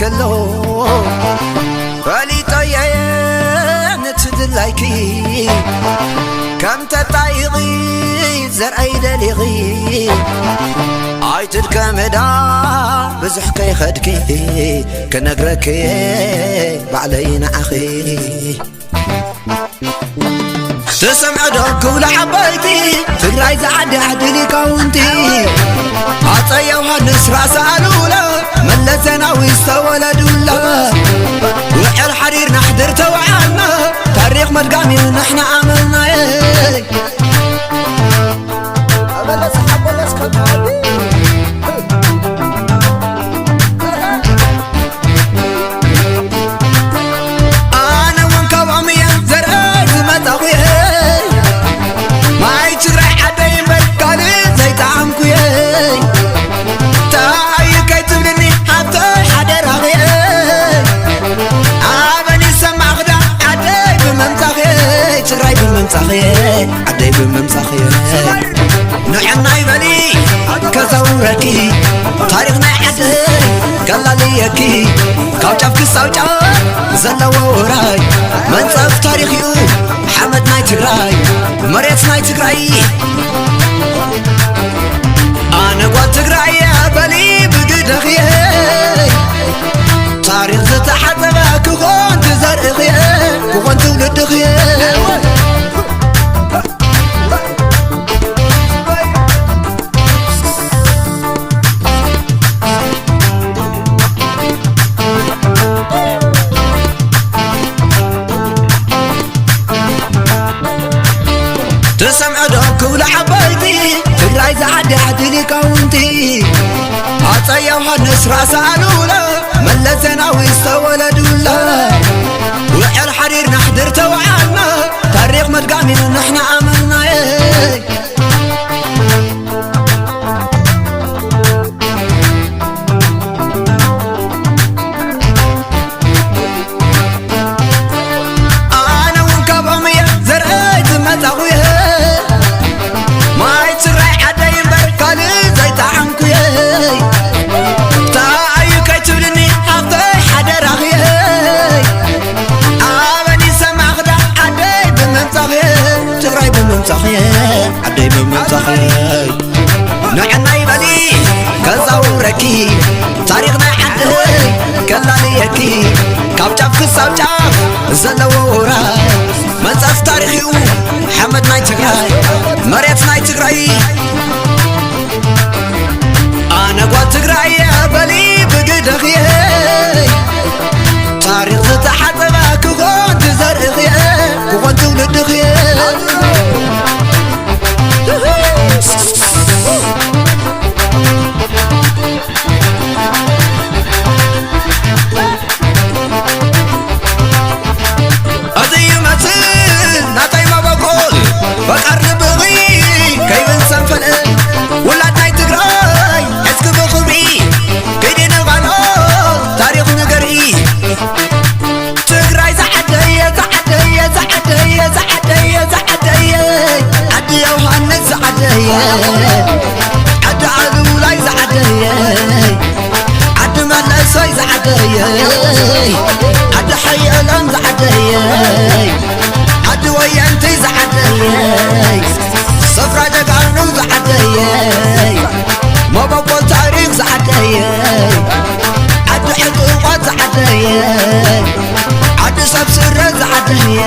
ከሎ ፈሊጠየ ነቲ ድላይኪ ከም ተጣይቒ ዘርኣይ ደሊኺ ኣይትድከምዳ ብዙሕ ከይኸድኪ ክነግረኪ ባዕለይ ንዓኺ። ትሰምዕዶ ክብሉ ዓበይቲ ትግራይ ዝዓዲ ዓዲ ሊቃውንቲ ኣፀ ዮሃንስ ራስ ኣሉላ መለስ ዜናዊ ዝተወለዱላ ውዕል ሓዲር ናሕድር ተውዓልና ታሪኽ መድጋሚ ንሕና ኣመልናየ ኣነ እውን ካብኦም እየ ዘርኢ ዝመጻኹ እየ ማይ ትግራይ ዓደይ እምበር ካልእ ዘይጠዓምኩ እየ ታዩ ከይትብልኒ ሃብተይ ሓደራኺ እየ ኣበኒ ሰማኽዳ ዓደይ ብምምጻኺ እየ ትግራይ ብምምጻኺ እየ ዓደይ ብምምጻኺ እየ ንዕናይ በሊ ከዘውረኪ ታሪኽ ናይ ዓደይ ከላልየኪ ካብ ጫፍ ክሳብ ጫፍ ዘለዎ ውራይ መንፀፍ ታሪኽ እዩ ሓመድ ናይ ትግራይ መሬት ናይ ትግራይ ኣነ ጓል ትግራይ እየ በሊ ብግደኽየ ታሪኽ ዝተሓፀበ ክኾን ትዘርእኽየ ክኾን ትውልድኽየ ትሰምዑ ዶ ክብሉ ዓበይቲ ትግራይ ዝዓዲ ዓዲ ሊቃውንቲ ኣፀ ዮሃንስ ራስ ኣሉላ መለስ ዜናዊ ዝተወለዱላ ውዕል ሓዲር ናሕድር ተውዓልና ታሪኽ መድጋሚ ንሕና ኣመልናየ ኣነ እውን ካብኦም እየ ዘርአይ ዝመፃኹ እየ ማይ ትግራይ ዓደይ እምበር ካልእ ዘይጠዓምኩ እየ ታኣዩ ከይትብልኒ ሃፍተይ ሓደራኺ እየ ኣበኒ ሰማኽዳ ዓደይ ብምምፃኺ ትግራይ ብምምፃኺ ዓደይ ብምምፃኺ ንዕናይ በሊ ከዛውረኪ ታሪኽ ናይ ዓደይ ከላልየኪ ካብ ጫፍ ክሳብ ጫፍ ዘለዎ ውራይ መንፀፍ ታሪኽ እዩ ሓመድ ናይ ትግራይ መሬት ናይ ትግራይ ኣነ ጓል ትግራይ እየ በሊ ብግደኽየ ታሪኽ ዝተሓፀበ ክኾን ትዘርእኽየ ክኾን ትውልድኽየ እዚ ይመስል ናተይ መበቆል በቃር ልብኺ ከይብል ሰንፈለ ውላድ ናይ ትግራይ እስኪ ብኽብሪ ከይዲ ንቓልኦ ታሪኽ ንገሪ ትግራይ ዝዓደየ ዝዓደየ ዝዓደየ ዝዓደየ ዝዓደየ ዓዲ ዮሃንስ ዝዓደየ ዓዲ ኣሉላይ ዝዓደየ ዓዲ መለሰይ ዝዓደየ ዓዲ ሓየሎም ዝዓደየ ዓዲ ወየንቲ ዝዓደየ ስፍራ ጀጋኑ ዝዓደየ መበቆል ታሪኽ ዝዓደየ ዓዲ ዕጡቓት ዝዓደየ ዓዲ ሰብ ስረ ዝዓደየ